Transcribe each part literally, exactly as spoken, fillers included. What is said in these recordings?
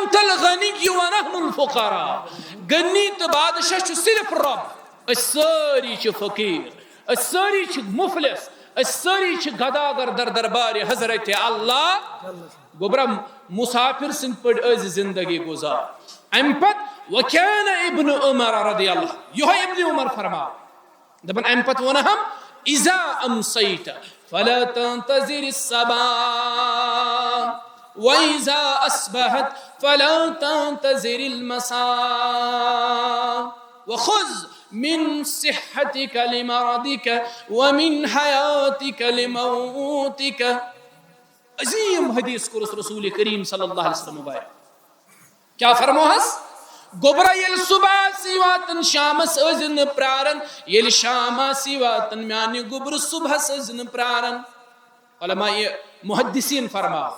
انت الغنی ونحن الفقراء۔ غنی تہٕ بادشاہ چھُ صرف رب۔ أسۍ سٲری چھِ فقیٖر، أسۍ سٲری چھِ مفلس، أسۍ سٲری چھِ گداگر در دربارِ حضرت اللہ۔ گوٚبرا، مسافر سٕنٛدۍ پٲٹھۍ ٲسۍ زندگی گُزار۔ امہِ پتہٕ وکان ابن عمر رضی اللہ، یِہوٚے ابن عمر فرماو۔ دپان امہِ پتہٕ ووٚنہم، اذا امسیت فلا تنتظر الصباح، واذا اصبحت فلا تنتظر المساء، وخذ من صحتك لمرضك، ومن حياتك لموتك۔ عظیم حدیث کوٚرُس رسول کریم صلی اللہ علیہ وسلم بیان۔ کیا فرموہس؟ گوٚبرا، ییٚلہِ صبح آسی واتان، شامس ٲسۍ نہٕ پراران، ییٚلہِ شام آسی واتان، میانہِ گوٚبرٕ صبحس ٲسۍ نہٕ پراران۔ علماء محدثین فرماو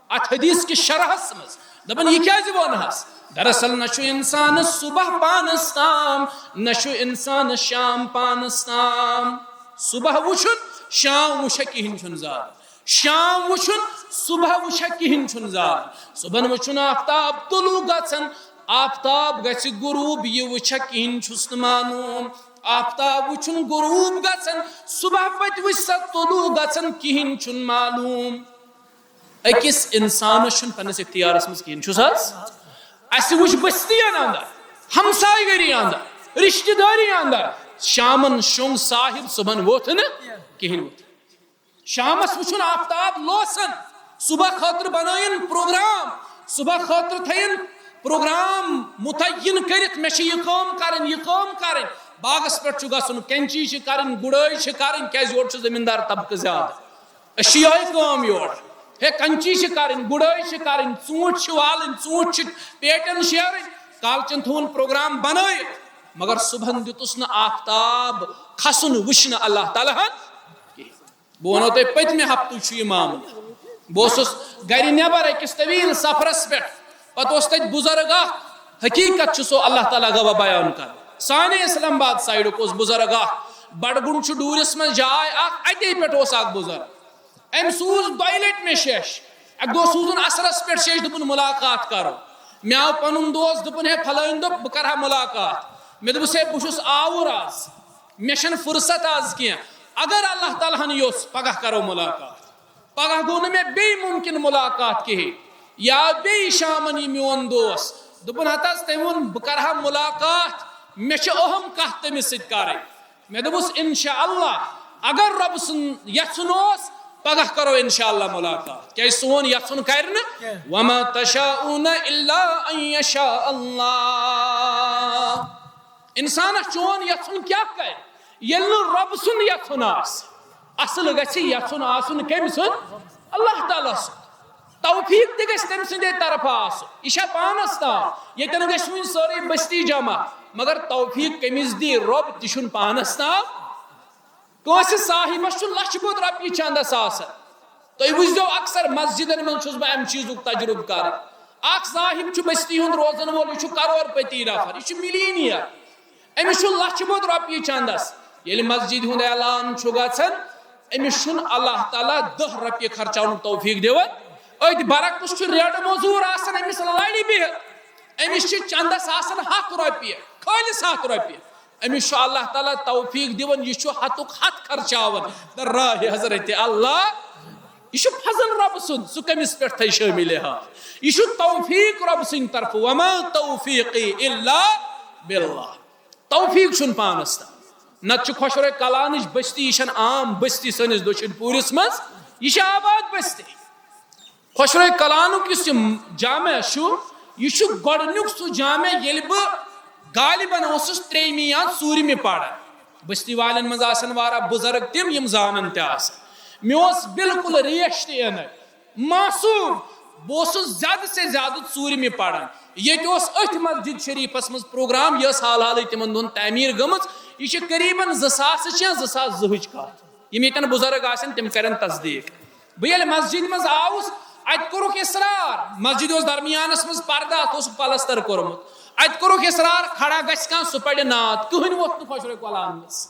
اتھ حدیث کِس شرحس منٛز، دپان، یہِ کیازِ ووٚنہس؟ دراصل نہ چھُ انسانس صبح پانس تام، نہ چھُ انسانس شام پانس تام۔ صبح وٕچھُن، شام وٕچھا کِہینۍ چھُنہٕ زانُن۔ شام وٕچھُن، صبح وٕچھا کِہینۍ چھُنہٕ زانُن۔ صبحن وٕچھُن آفتاب طلوع گژھان، آفتاب گژھِ غروب، یہِ وٕچھا کِہینۍ چھُس نہٕ معلوم۔ آفتاب وٕچھُن غروب گژھان، صبح پتہٕ وٕچھ سا طلوع گژھان، کِہینۍ چھُنہٕ معلوم۔ أکِس انسانس چھُنہٕ پننِس اختیارس منٛز کِہینۍ، چھُس حظ؟ اسہِ وٕچھ بستی اندر، ہمسایہِ گری اندر، رشتہٕ دٲری اندر، شامن شۄنگ صاحب، صبحن ووٚتھ نہٕ کِہینۍ ووٚتھ۔ شامس وٕچھُن آفتاب لوسان، صبح خٲطرٕ بنٲیِن پروگرام، صبح خٲطرٕ تھٲیِن پروگرام متعین کٔرِتھ، مےٚ چھِ یہِ کٲم کرٕنۍ، یہِ کٲم کرٕنۍ۔ باغس پٮ۪ٹھ چھُ گژھُن، کینچی چھِ کرٕنۍ، گُڑٲے چھِ کرٕنۍ، کیازِ یورٕ چھُ زٔمیٖندار طبقہٕ زیادٕ۔ أسۍ چھِ یِہوٚے کٲم یورٕ۔ ہے، کینچی چھِ کرٕنۍ، گُڑٲے چھِ کرٕنۍ، ژوٗنٛٹھۍ چھِ والٕنۍ، ژوٗنٛٹھۍ چھِ پیٹٮ۪ن شیرٕنۍ، کالچن تھوٚوُن پروگرام بنٲیِتھ، مگر صبحن دیُتُس نہٕ آفتاب کھسُن وٕچھنہٕ اللہ تعالیٰ ہن کِہیٖنۍ۔ بہٕ وَنو تۄہہِ، پٔتمہِ ہفتہٕ چھُ یہِ معاملہٕ۔ بہٕ اوسُس گرِ نٮ۪بر أکِس طویل سفرس پٮ۪ٹھ، پتہٕ اوس تَتہِ بُزرگ اکھ، حقیٖقت چھُ سُہ اللہ تعالیٰ گواہ بیان کران۔ سانہِ اسلام آباد سایڈُک اوس بُزرگ اکھ، بڈگُن چھُ ڈوٗرِس منٛز جاے اکھ، اَتے پٮ۪ٹھ اوس اکھ بُزرگ۔ أمۍ سوٗز دۄیہِ لٹہِ مےٚ شیٚش۔ اَکہِ دۄہ سوٗزُن عصرس پٮ۪ٹھ شیٚش، دوٚپُن، مُلاقات کرو۔ مےٚ آو پنُن دوس، دوٚپُن، ہے، فلٲنۍ دۄہ بہٕ کرٕ ہا مُلاقات۔ مےٚ دوٚپُس، ہے، بہٕ چھُس آوُر آز، مےٚ چھَنہٕ فرصت آز کینٛہہ۔ اگر اللہ تعالیٰ ہن یوٚژھ، پگاہ کرو مُلاقات۔ پگاہ گوٚو نہٕ مےٚ بیٚیہِ مُمکِن مُلاقات کِہیٖنۍ۔ یا بیٚیہِ شامن یہِ میون دوس، دوٚپُن، ہتہٕ حظ، تٔمۍ ووٚن، بہٕ کرٕ ہا مُلاقات، مےٚ چھِ اہم کتھ تٔمِس سۭتۍ کرٕنۍ۔ مےٚ دوٚپُس، انشاءاللہ، اگر رۄب سُنٛد یژھُن اوس، پگاہ کرو انشاءاللہ مُلاقات۔ کیازِ سون یژھُن کرِ نہٕ۔ کینٛہہ۔ وما تشاءون الا ان یشاء اللہ۔ انسانس چون یژھُن کیٛاہ کرِ، ییٚلہِ نہٕ رۄب سُنٛد یژھُن آسہِ؟ اصل گژھِ یژھُن آسُن کٔمۍ سُنٛد؟ اللہ تعالیٰ سُنٛد۔ توفیق تہِ گژھِ تٔمۍ سٕنٛدے طرفہٕ آسُن۔ یہِ چھا پانس تام؟ ییٚتٮ۪ن گژھِ وُنہِ سٲرٕے بستی جمع، مگر توفیق کٔمِس دی؟ رۄب تہِ چھُنہٕ پانس تام۔ کٲنٛسہِ صاحبس چھُ لچھِ بوٚد رۄپیہِ چندس آسان۔ تُہۍ وٕچھزیو، اکثر مسجدن منٛز چھُس بہٕ امہِ چیٖزُک تجربہٕ کران۔ اکھ صاحب چھُ بستی ہُنٛد روزن وول، یہِ چھُ کرور پتی نفر، یہِ چھُ مِلیٖنیر۔ أمِس چھُ لچھِ بوٚد رۄپیہِ چندس۔ ییٚلہِ مسجد ہُنٛد اعلان چھُ گژھان، أمِس چھُنہٕ اللہ تعالیٰ دَہ رۄپیہِ خرچاونُک توفیق دِوان۔ أتھۍ برعکس چھُ ریڈٕ موٚزوٗر آسان، أمِس لڑِ بِہِتھ، أمِس چھِ چندس آسان ہتھ رۄپیہِ، خٲلص ہتھ رۄپیہِ۔ أمِس چھُ اللہ تعالیٰ توفیق دِوان، یہِ چھُ ہتُک ہتھ خرچاوان در راہِ حضرت اللہ۔ یہِ چھُ فضل رۄبہٕ سُنٛد، سُہ کٔمِس پٮ۪ٹھ تھایہِ شٲمِل حال؟ یہِ چھُ توفیق رۄبہٕ سٕنٛدِ طرفہٕ، وما توفیقی الا باللہ۔ توفیق چھُنہٕ پانس تام۔ نتہٕ چھُ خۄشرو کلانٕچ بستی، یہِ چھَنہٕ عام بستی سٲنِس دٔچھِنۍ پوٗرِس منٛز، یہِ چھِ آباد بستی۔ خۄشرو کلانُک یُس یہِ جامع چھُ، یہِ چھُ گۄڈٕنیُک سُہ جامع، ییٚلہِ بہٕ غالباً اوسُس ترٛیٚیِمہِ یا ژوٗرِمہِ پران۔ بستی والٮ۪ن منٛز آسن واریاہ بُزرگ تِم، یِم زانن تہِ آسن۔ مےٚ اوس بالکل ریش تہِ یِنَے، معصوم۔ بہٕ اوسُس زیادٕ سے زیادٕ ژوٗرِمہِ پران۔ ییٚتہِ اوس أتھۍ مسجد شریفس منٛز پروگرام، یہِ ٲس حال حالٕے تِمن دۄہن تعمیٖر گٔمٕژ۔ یہِ چھِ قریباً زٕ ساسٕچ یا زٕ ساس زٕہٕچ کتھ۔ یِم ییٚتٮ۪ن بُزرگ آسن، تِم کرن تصدیٖق۔ بہٕ ییٚلہِ مسجدِ منٛز آوُس، اتہِ کوٚرُکھ اصرار، مسجد اوس درمیانس منٛز پردٕ، اتھ اوسُکھ پلستر کوٚرمُت۔ اتہِ کوٚرُکھ اصرار، کھڑا گژھِ کانٛہہ، سُہ پرِ نعت۔ کٕہٕنۍ ووٚتھ نہٕ خۄشرو کلان منٛز،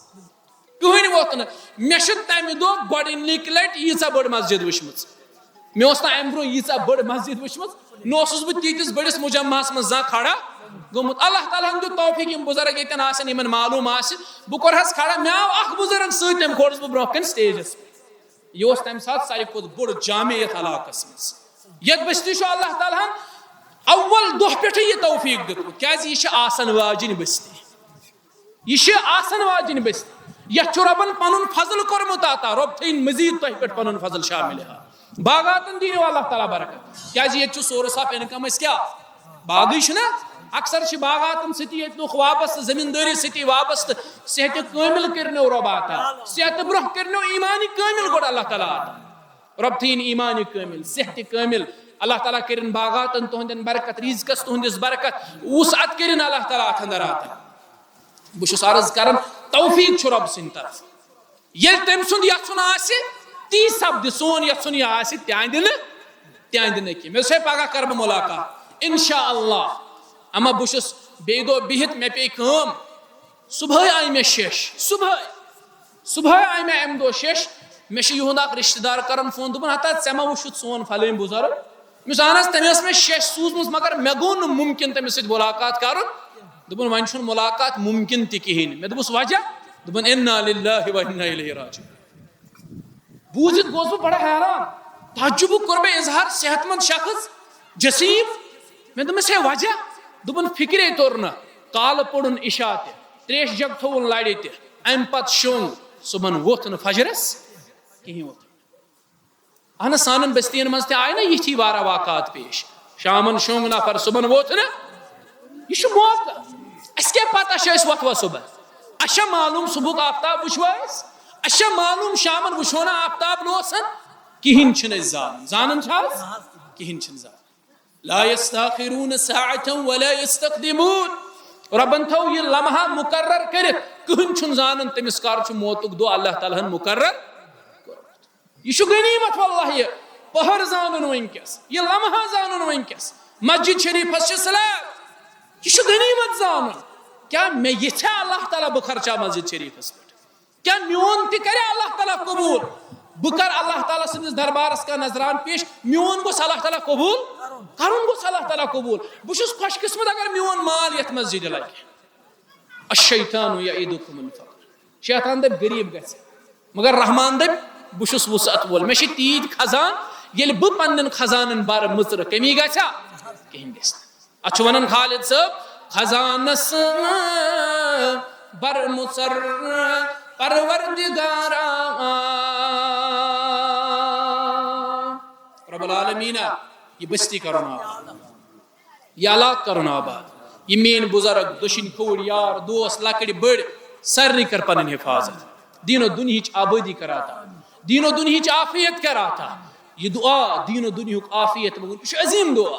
کٕہٕنۍ ووٚتھ نہٕ۔ مےٚ چھِ تمہِ دۄہ گۄڈٕنِکۍ لٹہِ ییٖژاہ بٔڑ مسجد وٕچھمٕژ۔ مےٚ اوس نہٕ امہِ برونٛہہ ییٖژاہ بٔڑ مسجد وٕچھمٕژ، نہ اوسُس بہٕ تیٖتِس بٔڑِس مجمعس منٛز زانٛہہ کھڑا گوٚمُت۔ اللہ تعالیٰ ہن دیُت توفیق، یِم بُزرگ ییٚتٮ۪ن آسن، یِمن معلوم آسہِ، بہٕ کوٚرہس کھڑا، مےٚ آو اکھ بُزرگ سۭتۍ، تٔمۍ کھولُس بہٕ برونٛہہ کنہِ stageس پٮ۪ٹھ۔ یہِ اوس تمہِ ساتہٕ ساروی کھۄتہٕ بوٚڑ جامع یتھ علاقس منٛز۔ یتھ بستی چھُ اللہ تعالیٰ ہن اول دۄہ پٮ۪ٹھٕے یہِ توفیق دیُتمُت، کیازِ یہِ چھِ آسن واجِنۍ بستی۔ یہِ چھِ آسن واجِنۍ بستی۔ یتھ چھُ رۄبن پنُن فضل کوٚرمُت عطا۔ رۄب تھٲیِن مزید تۄہہِ پٮ۪ٹھ پنُن فضل شامل۔ ہا، باغاتن دِیِو اللہ تعالیٰ برکت، کیازِ ییٚتہِ چھُ source of income اَسہِ کیٛاہ؟ باغٕے چھُنہ؟ اکثر چھِ باغاتن سۭتی ییٚتہِ لُکھ وابستہٕ، زٔمیٖندٲری سۭتی وابستہٕ۔ صحتِ کٲمِل کٔرِنو رۄب عطا، صحتہٕ برونٛہہ کٔرِنو ایٖمانِ کٲمِل گۄڈٕ اللہ تعالیٰ عطا۔ رۄب تھٲیِن ایٖمانِ کٲمِل، صحتِ کٲمِل۔ اللہ تعالیٰ کٔرِن باغاتن تُہنٛدٮ۪ن برکت، رزقس تُہنٛدِس برکت، وسعت کٔرِن اللہ تعالیٰ اتھ اندر عطا۔ بہٕ چھُس عرض کران، توفیق چھُ رۄب سٕنٛدِ طرفہٕ۔ ییٚلہِ تٔمۍ سُنٛد یژھُن آسہِ، تی سپدِ۔ سون یژھُن یہِ آسہِ، تِہنٛدِ نہٕ، تِہنٛدِ نہٕ کینٛہہ۔ مےٚ دوٚپُس، ہے، پگاہ کرٕ بہٕ ملاقات، انشاءاللہ۔ اما بہٕ چھُس بیٚیہِ دۄہ بِہِتھ، مےٚ پیٚیہِ کٲم۔ صبحٲے آیہِ مےٚ شیٚش، صبحٲے۔ صبحٲے آیہِ مےٚ امہِ دۄہ شیٚش۔ مےٚ چھُ یِہُنٛد اکھ رشتہٕ دار کران فون، دوٚپُن، ہتا، ژےٚ ما وُچھُتھ سون فلٲنۍ بُزرگ؟ مےٚ ووٚنُس، اہن حظ، تٔمۍ ٲس مےٚ شیٚش سوٗزمٕژ، مگر مےٚ گوٚو نہٕ مُمکِن تٔمِس سۭتۍ مُلاقات کرُن۔ دوٚپُن، وۄنۍ چھُنہٕ مُلاقات مُمکِن تہِ کِہیٖنۍ۔ مےٚ دوٚپُس، وجہ؟ دوٚپُن، انا للہ و انا الیہ راجعون۔ بوٗزِتھ گوس بہٕ بڑٕ حیران، تعجبُک کوٚر مےٚ اظہار، صحت مند شخص، جسیٖم۔ مےٚ دوٚپمَس، ہے وجہ؟ دوٚپُن، فِکرے توٚر نہٕ، کالہٕ پوٚرُن عشاء تہِ، تریش جگ تھوٚوُن لرِ تہِ، امہِ پتہٕ شوٚنٛگ، صُبحن ووٚتھ نہٕ فجرس کِہیٖنۍ ووٚتھ۔ اہن، سانن بستین منٛز تہِ آیہِ نہ یِتھی واریاہ واقعات پیش۔ شامن شوٚنٛگ نفر، صُبحن ووٚتھ نہٕ۔ یہِ چھُ موقعہٕ۔ اَسہِ کیٛاہ پتہ چھِ أسۍ وۄتھوا صُبحن؟ اَسہِ چھا معلوم صُبحُک آفتاب وٕچھوا أسۍ؟ اَسہِ چھا معلوم شامن وٕچھو نہ آفتاب لوسن؟ کِہیٖنۍ چھِنہٕ أسۍ زانان۔ زانان چھا أسۍ؟ کِہیٖنۍ چھِنہٕ زانان۔ لا یستاخرون ساعة ولا یستقدمون۔ رۄبن تھٲو یہِ لمحہ مقرر کٔرِتھ، کٕہٕنۍ چھُنہٕ زانان تٔمِس کر چھُ موتُک دۄہ اللہ تعالیٰ ہن مقرر کوٚرمُت۔ یہِ چھُ غنیمت واللہ، یہِ پٔہر زانُن وٕنکیٚس، یہِ لمحہ زانُن وٕنکیٚس۔ مسجد شریفس چھِ سلیب، یہِ چھُ غنیمت زانُن۔ کیٛاہ مےٚ یژھِ اللہ تعالیٰ بہٕ خرچاو مسجد شریفس پٮ۪ٹھ؟ کیٛاہ میون تہِ کرِ اللہ تعالیٰ قبول؟ بہٕ کرٕ اللہ تعالیٰ سٕنٛدِس دربارس کانٛہہ نذران پیش؟ میون گوٚژھ اللہ تعالیٰ قبول کرُن، گوٚژھ اللہ تعالیٰ قبول۔ بہٕ چھُس خۄش قسمت اگر میون مال یتھ مسجدِ لگہِ۔ الشیطان یعدکم الفقر۔ شیطان دپہِ غریب گژھِ، مگر رحمان دپہِ بہٕ چھُس وسعت وول، مےٚ چھِ تیٖتۍ خزان، ییٚلہِ بہٕ پننٮ۪ن خزانن بر مٕژرٕ، کمی گژھیا؟ کِہیٖنۍ گژھِ نہٕ۔ اتھ چھُ ونان خالد صٲب، خزانس بر مُژر پروردگارا۔ رب العالمینا، یہِ بستی کرُن آباد، یہِ علاقہٕ کرُن آباد، یہِ میٲنۍ بُزرگ، دٔچھِنۍ کھووُر، یار دوس، لۄکٕٹۍ بٔڑۍ، سارنٕے کر پنٕنۍ حفاظت۔ دین و دُنیہٕچ آبٲدی کر عطا، دین و دُنیہٕچ عافیت کر عطا۔ یہِ دعا، دین و دُنیہُک عافیت منٛگُن، یہِ چھُ عظیٖم دعا۔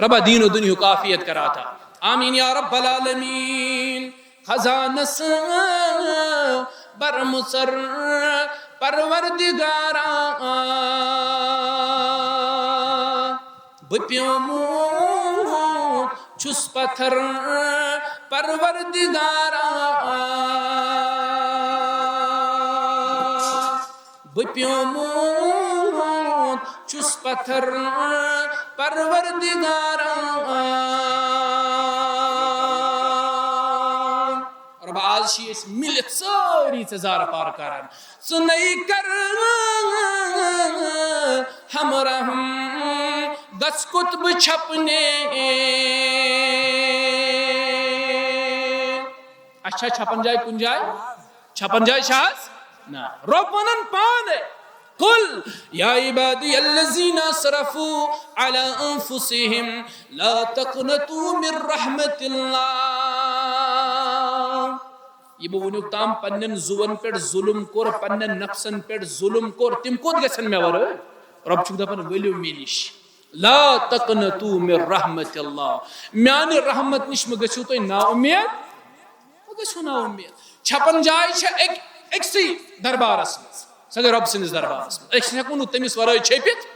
ربا، دین و دُنیہُک عافیت کر عطا۔ آمین یا رب العالمین۔ خزانس بر مُژر پروردگارا، بہٕ پیومُت چھُس پتھر پروردگارا۔ بہٕ پیومُت چھُس پتھر پروردگارا۔ رۄبا، آز چھِ أسۍ مِلِتھ سٲری ژےٚ زارٕ پار کران۔ ژٕ نَے کر ہم رحم گژھ قطب چھپنے۔ اچھا، چھپن جاے کُنہِ جاے؟ چھپن جاے چھا حظ؟ نہ۔ رۄب ونان پانے، قل یا عبادی الذین اسرفوا علی انفسہم لا تقنطوا من رحمت اللہ۔ یہِ بہٕ وٕنیُک تام پننٮ۪ن زُوَن پٮ۪ٹھ ظُلُم کوٚر، پننٮ۪ن نفسن پٮ۪ٹھ ظُلُم کوٚر، تِم کوٚت گژھن مےٚ ورٲے؟ رۄب چھُکھ دپان، ؤلِو مےٚ نِش۔ لا تقنطوا من رحمت اللہ، میانہِ رحمت نِش مہ گٔژھِو تُہۍ نا اُمید، مہ گٔژھِو نا اُمید۔ چھپن جاے چھےٚ أکۍ، أکسٕے دربارس منٛز، سۄ گٔے رۄب سٕنٛدِس دربارس منٛز۔ أسۍ ہٮ۪کو نہٕ تٔمِس ورٲے چھٔپِتھ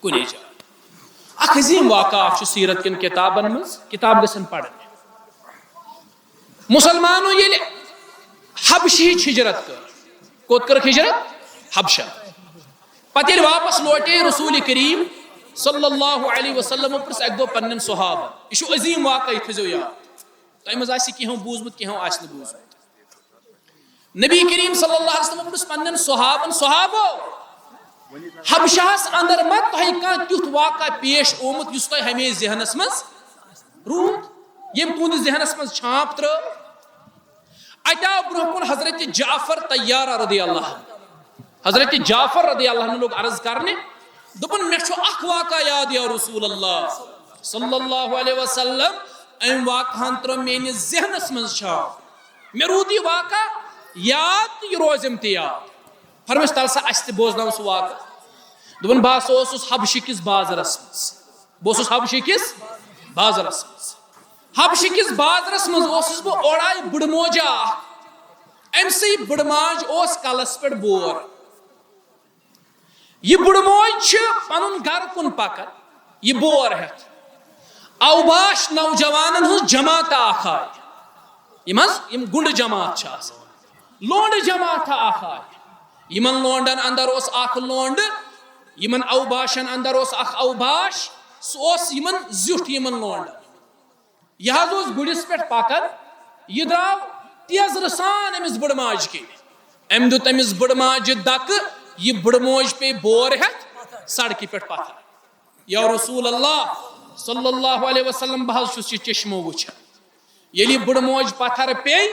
کُنے جایہِ۔ اکھ عظیٖم واقعہ چھُ سیرت کٮ۪ن کِتابن منٛز، کِتاب گژھن پرٕنۍ۔ مُسلمانو ییٚلہِ حبشہٕچ ہجرت کٔر، کوٚت کٔرٕکھ ہجرت؟ حبشہ۔ پتہٕ ییٚلہِ واپس لوٹے رسول کریم صلی اللہ علیہ وسلم، پرٛژھ اکہِ دۄہ پننٮ۪ن صحابن۔ یہِ چھُ عظیٖم واقعہ، یہِ تھٲیزیو یاد۔ تۄہہِ منٛز آسہِ کینٛہہ بوٗزمُت، کینٛہہ آسہِ نہٕ بوٗزمُت۔ نبی کریم صلی اللہ علیہ وسلم پرٛژھ پننٮ۪ن صحابن، صحابو، حبشہس اندر ما تۄہہِ کانٛہہ تیُتھ واقعہ پیش آمُت یُس تۄہہِ ہمیشہِ ذہنس منٛز روٗد، ییٚمۍ تُہنٛدِس ذہنس منٛز چھانپ ترٲو؟ اتہِ آو برونٛہہ کُن حضرت جعفر طیارہ رضی اللہ عنہ۔ حضرت جعفر رضی اللہ عنہ لوگ عرض کرنہِ، دوٚپُن، "مےٚ چھُ اکھ واقعہ یاد یا رسول اللہ صلی اللہ علیہ وسلم، امہِ واقعہن ترٲو میٲنِس ذہنس منٛز چھانپ، مےٚ روٗد یہِ واقعہ یاد تہٕ یہِ روزٮ۪م تہِ یاد۔" فرمٲیِس، "تَلہٕ سا، اَسہِ تہِ بوزناو سُہ واقعہٕ۔" دوٚپُن، "بہٕ ہسا اوسُس حبشہٕ کِس بازرس منٛز، بہٕ اوسُس حبشہٕ کِس بازرس منٛز۔ حبشہٕ کِس بازرس منٛز اوسُس بہٕ، اورٕ آیہِ بٕڑٕ موجا اکھ، أمۍ سٕے بٕڑٕ ماجہِ اوس کلس پٮ۪ٹھ بور۔ یہِ بٕڑٕ موج چھِ پنُن گرٕ کُن پکان، یہِ بور ہٮ۪تھ۔ اوباش نوجوانن ہٕنٛز جماعت اکھ آیہِ، یِم حظ، یِم گُنڈٕ جماعت چھِ آسان، لونڈٕ جماعت اکھ آیہِ۔ یِمن لونڈن اندر اوس اکھ لونڈٕ، یِمن اوباشن اندر اوس اکھ اوباش، سُہ اوس یِمن زیُٹھ یِمن لونڈن۔" یہِ حظ اوس گُرِس پٮ۪ٹھ پکان، یہِ درٛاو تیزرٕ سان أمِس بٕڑٕ ماجہِ کِنۍ۔ أمۍ دیُت أمِس بٕڑٕ ماجہِ دکہٕ، یہِ بٕڑٕ موج پیٚیہِ بور ہٮ۪تھ سڑکہِ پٮ۪ٹھ پتھر۔ یا رسول اللہ صلی اللہ علیہ وسلم، بہٕ حظ چھُس یہِ چشمہٕ وٕچھان۔ ییٚلہِ یہِ بٕڑٕ موج پتھر پیٚیہِ،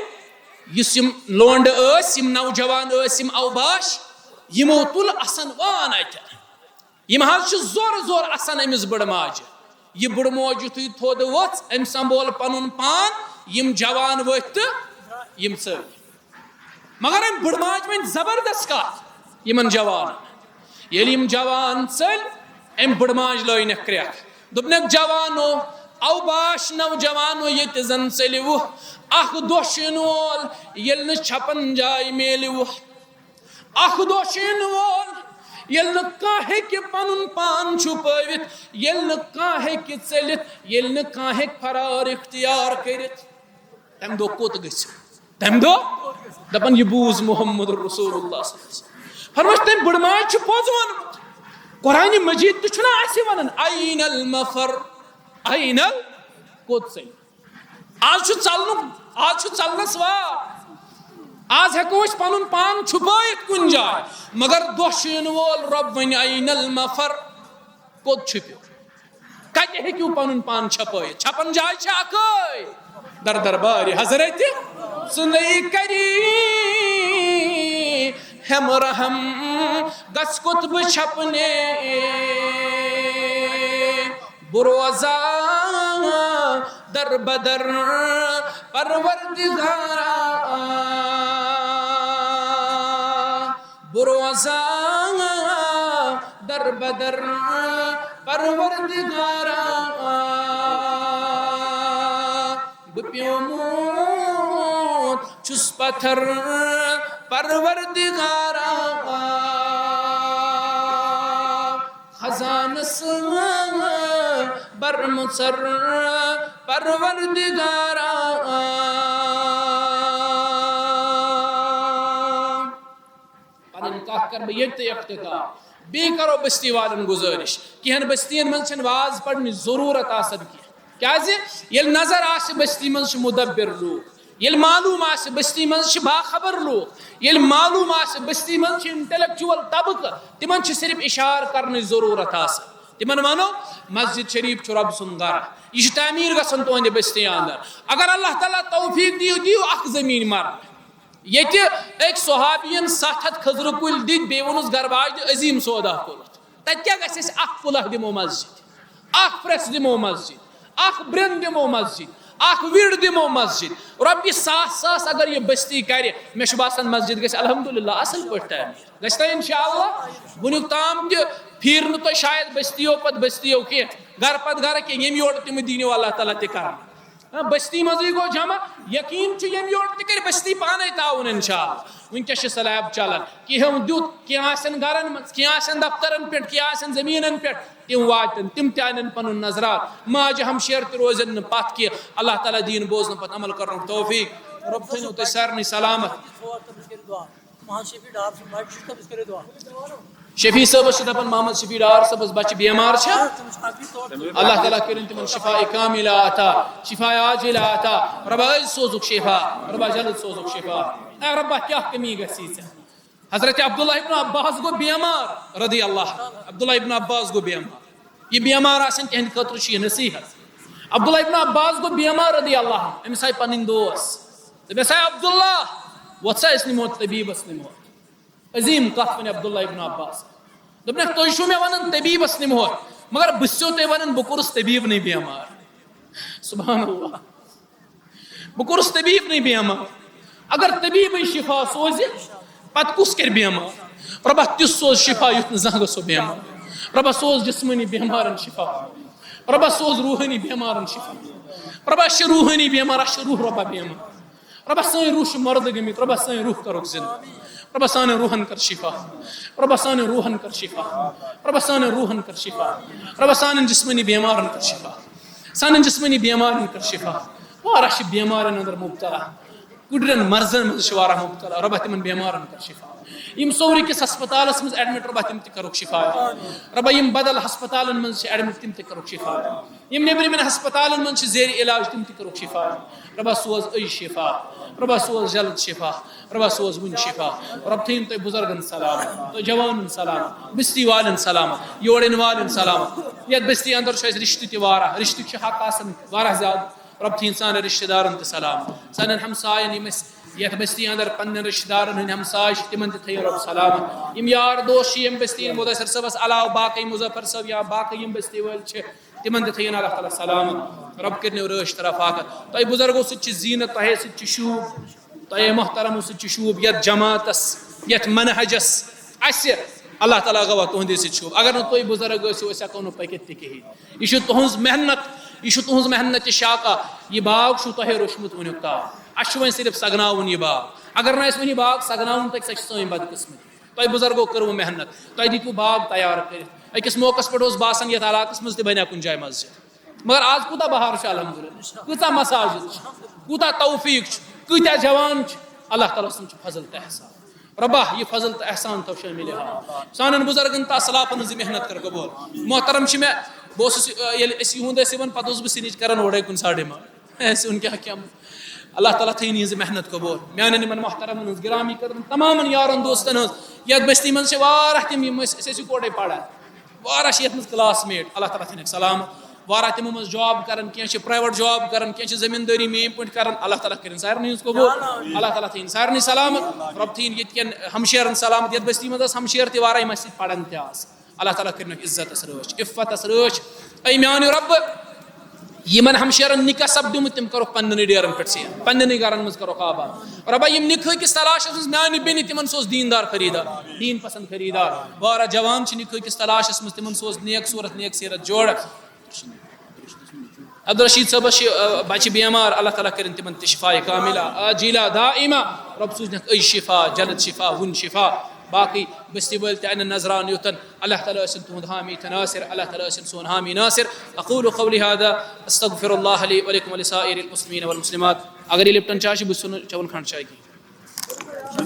یُس یِم لونڈٕ ٲسۍ، یِم نوجوان ٲسۍ، یِم اوباش، یِمو تُل اسن وان اتٮ۪ن۔ یِم حظ چھِ زورٕ زورٕ اسان أمِس بٕڑٕ ماجہِ۔ یہِ بٕڑٕ موج یُتھُے تھوٚد ؤژھ، أمۍ سنبھول پنُن پان، یِم جوان ؤتھۍ تہٕ یِم ژٔلۍ۔ مگر أمۍ بٕڑٕ ماجہِ ؤنۍ زبردست کتھ یِمن جوانن۔ ییٚلہِ یِم جوان ژٔلۍ، أمۍ بٕڑٕ ماجہِ لٲینکھ کرٛٮ۪کھ۔ دوٚپنکھ، "جوانو، اوباش نوجوانو، ییٚتہِ زن ژٔلِوٕ، اکھ دۄہ چھُ یِنہٕ وول، ییٚلہِ نہٕ چھپن جاے میلِوٕ۔" اکھ دۄہ چھُ یِنہٕ وول، ییٚلہِ نہٕ کانٛہہ ہیٚکہِ پنُن پان چھُپٲوِتھ، ییٚلہِ نہٕ کانٛہہ ہیٚکہِ ژٔلِتھ، ییٚلہِ نہٕ کانٛہہ ہیٚکہِ فرار اختیار کٔرِتھ۔ تَمہِ دۄہ کوٚت گٔژھِو؟ تَمہِ دۄہ دَپان، "یہِ بوٗز محمد رسول اللہ صلی اللہ علیہ وسلم۔" فرمٲیِس، تٔمۍ بٕڑٕ ماجہِ چھُ پوٚز ووٚنمُت۔ قرآنِ مجیٖد تہِ چھُنہ اَسہِ وَنان، "اَین المفر؟" اَین ال-، کوٚت ژٔلِو؟ آز چھُ ژلنُک، آز چھُ ژلنس وار۔ آز ہیٚکو أسۍ پنُن پان چھُپٲیِتھ کُنہِ جایہِ، مگر دۄہ چھُ یِنہٕ وول، رۄب وَنہِ، "اَین المفر؟" کوٚت چھُپِو؟ کتہِ ہیٚکِو پنُن پان چھپٲیِتھ؟ چھپن جاے چھِ اکٲے، در دربارِ حضرت۔ ژٕ نَے کری ہم رحم، گژھ کوٚت بہٕ چھپنے؟ بہٕ روزا در بدر پروردگارا، بہٕ روزا در بدر پروردگارا۔ بہٕ پیومُت چھُس پتھر پروردگارا۔ خزانس برمُژر پروردگارا۔ پنٕنۍ کتھ کرٕ بہٕ ییٚتہِ تہِ اختتام۔ بیٚیہِ کرو بستی والٮ۪ن گُزٲرِش، کینٛہن بستین منٛز چھنہٕ واز پرنٕچ ضروٗرت آسان کینٛہہ۔ کیازِ؟ ییٚلہِ نظر آسہِ، بستی منٛز چھِ مُدبِر لوٗکھ، ییٚلہِ معلوٗم آسہِ، بستی منٛز چھِ باخبر لوٗکھ، ییٚلہِ معلوٗم آسہِ، بستی منٛز چھِ intellectual طبقہٕ، تِمن چھِ صرف اِشارٕ کرنٕچ ضروٗرت آسان۔ تِمن ونو، مسجد شریف چھُ رۄب سُنٛد گرٕ، یہِ چھُ تعمیٖر گژھان تُہنٛدِ بستی اندر۔ اگر اللہ تعالیٰ توفیٖق دِیو، دِیو اکھ زٔمیٖن مرٕ۔ ییٚتہِ أکۍ صحابین ستھ ہتھ کھٔزرٕ کُلۍ دِتۍ، بیٚیہِ ووٚنُس، گرٕ واجہِ دِ عظیٖم سودا کوٚرُتھ۔ تتہِ کیٛاہ گژھِ اَسہِ؟ اکھ کُلہ دِمو مسجد، اکھ پریس دِمو مسجد، اکھ برٛن دِمو مسجد، اکھ وِڑ دِمو مسجد۔ رۄپیہِ ساس ساس اگر یہِ بستی کرِ، مےٚ چھُ باسان مسجد گژھِ الحمدللہ اصل پٲٹھۍ تعمیٖر۔ گژھِ نا انشاءاللہ؟ وُنیُک تام تہِ پھیٖر نہٕ تۄہہِ شاید بستیو پتہٕ بستیو کینٛہہ، گرٕ پتہٕ گرٕ کینٛہہ، ییٚمہِ یورٕ تِم دِنہِ اللہ تعالیٰ تہِ کرن۔ ہاں، بستی منٛزٕے گوٚو جمع۔ یقیٖن چھُ، ییٚمہِ یورٕ تہِ کرِ بستی پانے تعاوُن انشاءاللہ۔ وٕنکیٚس چھِ سلیب چلان، کینٛہہ دیُت، کینٛہہ آسن گرن منٛز، کینٛہہ آسن دفترن پٮ۪ٹھ، کینٛہہ آسن زٔمیٖنن پٮ۪ٹھ، تِم واتن، تِم تہِ انن پنُن نظرات۔ ماجہِ ہمشیر تہِ روزن نہٕ پتھ کینٛہہ۔ اللہ تعالیٰ دِیِن بوزنہٕ پتہٕ عمل کرنُک توفیٖق۔ رۄب تھٲینو تۄہہِ سارنٕے سلامت۔ محمد شفیع ڈار صٲب، بھائی، بہٕ چھُس تٔمِس کٔرِتھ دُعا۔ شفیع صٲبس چھِ دپان، محمد شفیع ڈار صٲبس بچہِ بیمار چھا؟ اللہ تعالیٰ کٔرِن تِمن شفا کاملہ عطا، شفا عاجلہ عطا۔ رۄبا، أزۍ سوزُکھ شفا، رۄبا، جلد سوزُکھ شفا۔ اے رۄبا، کیٛاہ کٔمی گژھی ژےٚ؟ حضرت عبداللہ ابن عباس گوٚو بیمار، رضی اللہ عنہ۔ عبداللہ ابن عباس گوٚو بیمار۔ یہِ بیمار آسن، تِہنٛدِ خٲطرٕ چھُ یہِ نصیحت۔ عبداللہ ابن عباس گوٚو بیمار، رضی اللہ عنہ۔ أمِس آیہِ پنٕنۍ دوس۔ دوٚپمس، اے عبداللہ، وۄتھ سا، أسۍ نِمو طبیبس نِمو۔ عظیم کتھ ونہِ عبداللہ ابن عباس۔ دوٚپنکھ، تُہۍ چھِو مےٚ ونان طبیبس نِمہوکھ، مگر بہٕ چھُسو تۄہہِ ونان، بہٕ کوٚرُس طبیبنٕے بیمار۔ سبحان اللہ۔ بہٕ کوٚرُس طبیبنٕے بیمار۔ اگر طبیبٕے شفا سوزِ، پتہٕ کُس کرِ بیمار؟ رۄبا، تیُتھ سوز شفا یُتھ نہٕ زانٛہہ گژھو بیمار۔ رۄبا، سوز جسمٲنی بیمارن شفا۔ رۄبا، سوز روحٲنی بیمارن شفا۔ رۄبا، اَسہِ چھِ روحٲنی بیمار، اَسہِ چھِ روح رۄبا بیمار۔ رۄبا، سٲنۍ روح چھِ مردٕ گٔمٕتۍ، رۄبا، سٲنۍ روح کَرُکھ زِندٕ۔ رۄبا، سانٮ۪ن روحن کر شفا۔ رۄبا، سانٮ۪ن روحن کر شفا۔ رۄبا، سانٮ۪ن روحن کر شفا۔ رۄبا، سانٮ۪ن جسمٲنی بیمارن کر شفا۔ سانٮ۪ن جسمٲنی بیمارن کر شفا۔ واریاہ چھِ بیمارن اندر مبتلا، کُڈرٮ۪ن مرضن منٛز چھِ واریاہ مبتلا، رۄبا، تِمن بیمارن کر شفا۔ یِم سورُے کِس ہسپتالس منٛز ایڈمٹ، رۄبا، تِم تہِ کَرُکھ شفا۔ رۄبا، یِم بدل ہسپتالن منٛز چھِ ایڈمٹ، تِم تہِ کَرُکھ شفا۔ یِم نیٚبرِمٮ۪ن ہسپتالن منٛز چھِ زیر علاج، تِم تہِ کٔرٕکھ شفا۔ رۄبا، سوز أزۍ شفا۔ رۄبا، سوز جلد شفا۔ رۄبا، سوز وُنۍ شفا۔ رۄب، تھٲیِن تُہۍ بُزرگن سلامت، تُہۍ جوانن سلامت، بستی والٮ۪ن سلامت، یور یِنہٕ والٮ۪ن سلامت۔ یتھ بستی اندر چھُ اَسہِ رشتہٕ تہِ واریاہ، رشتہٕ چھِ حق آسان واریاہ زیادٕ۔ رۄب، تھٲیِن سانٮ۪ن رشتہٕ دارن تہِ سلامت، سانٮ۪ن ہمساین، یِم اَسہِ یتھ بستی اندر پننٮ۪ن رشتہٕ دارن ہٕنٛدۍ ہمساے چھِ، تِمن تہِ تھٲیِن رۄب سلامت۔ یِم یار دوس چھِ، یِم بستی مُدثر صٲبس علاوٕ باقٕے مظفر صٲب یا باقٕے یِم بستی وٲلۍ چھِ، تِمن تہِ تھٲیِن اللہ تعالیٰ سلامت۔ رۄب کٔرِنو رٲچھ تہٕ رفاقت۔ تۄہہِ بُزرگو سۭتۍ چھِ زیٖنت، تۄہے سۭتۍ چھِ شوٗب، تۄہے محترمو سۭتۍ چھِ شوٗب۔ یتھ جماعتس، یتھ منہجس، اسہِ اللہ تعالیٰ گواہ، تُہنٛدے سۭتۍ شوٗب۔ اگر نہٕ تُہۍ بُزرگ ٲسِو، أسۍ ہٮ۪کو نہٕ پٔکِتھ تہِ کِہیٖنۍ۔ یہِ چھُ تُہنٛز محنت، یہِ چھُ تُہنٛز محنت تہِ شاکہ۔ یہِ باغ چھُو تۄہے روٚچھمُت وُنیُک تام۔ اسہِ چھُ وۄنۍ صرف سگناوُن یہِ باغ۔ اگر نہٕ اسہِ وۄنۍ یہِ باغ سگناوُن تۄہہِ، سۄ چھِ سٲنۍ بدقسمتی۔ تۄہہِ بُزرگو کٔروٕ محنت، تۄہہِ دِتوٕ باغ تیار کٔرِتھ۔ أکِس موقعس پٮ۪ٹھ اوس باسان، یتھ علاقس منٛز تہِ بنیا کُنہِ جایہِ مسجد، مگر آز کوٗتاہ بہار چھُ، الحمدللہ، کۭژاہ مساجد چھِ، کوٗتاہ توفیق چھُ، کۭتیاہ جوان چھِ۔ اللہ تعالیٰ سُنٛد چھُ فضل تہٕ احسان۔ رۄبا، یہِ فضل تہٕ احسان تھٲو شٲمِل حال سانٮ۪ن بُزرگن تہٕ اسلافن ہٕنٛز یہِ محنت کر قبول۔ محترم چھِ مےٚ، بہٕ اوسُس، ییٚلہِ أسۍ یِہُنٛد ٲسۍ یِوان، پتہٕ اوسُس بہٕ سِنِچ کران اورے کُنہِ ساڑِ ما۔ اَسہِ اوٚن کیٛاہ کھٮ۪مو؟ اللہ تعالیٰ تھٲیِن یِہٕنٛز محنت قبول۔ میٛانٮ۪ن یِمن محترمن ہٕنٛز، گرامی قدرن تمامن یارن دوستن ہٕنٛز۔ یتھ بستی منٛز چھِ واریاہ تِم، یِم أسۍ، أسۍ ٲسۍ یِکوٹے پران۔ واریاہ چھِ یتھ منٛز classmate۔ اللہ تعالیٰ تھٲیِنکھ سلامت۔ واریاہ تِمو منٛز job کران، کینٛہہ چھِ private job کران، کینٛہہ چھِ زٔمیٖندٲری میٛٲنۍ پٲٹھۍ کران۔ اللہ تعالیٰ کٔرِن سارنٕے ہٕنٛز قبول۔ اللہ تعالیٰ تھٲیِن سارنٕے سلامت۔ رۄب تھٲیِن ییٚتہِ کٮ۪ن ہمشیرن سلامت۔ یتھ بستی منٛز ٲس ہمشیر تہِ واریاہ، مےٚ سۭتۍ پران تہِ آسہٕ۔ اللہ تعالیٰ کٔرِنَکھ عزتس رٲچھ، عفتس رٲچھ۔ اے میانہِ رۄبہٕ، یِمن ہمشیرن نکاح سپدیومُت، تِم کرُکھ پننٮ۪نٕے ڈیرن پٮ۪ٹھ ژیر، پننٮ۪نٕے گرن منٛز کرُکھ آباد۔ رۄبا، یِم نکاح کِس تلاشس منٛز میانہِ بیٚنہِ، تِمن سوز دیندار خریدار، دین پسند خریدار۔ واریاہ جوان چھِ نکاح کِس تلاشس منٛز، تِمن سوز نیک صورت، نیک سیرت جوڑ۔ عبدالرشید صٲبس چھِ، آ، بچہِ بیمار، اللہ تعالیٰ کٔرِن تِمن تہِ شفا کاملہ، عاجلہ، دائمہ۔ رۄب سوٗزنکھ أزۍ شفا، جلد شفا، وُنۍ شفا۔ باقٕے بستی وٲلۍ تہِ انن نذران یوٚتن۔ اللہ تعالیٰ ٲسِن تُہُنٛد حامی تہٕ ناصر، اللہ تعالیٰ ٲسِن سون حامی ناصر۔ اقول قولی هذا، استغفر الله لي ولكم ولسائر المسلمين والمسلمات۔ اگر یہِ لپٹن چاے چھِ، بہٕ چھُس نہٕ چٮ۪وان کھنٛڈ چاے کینٛہہ۔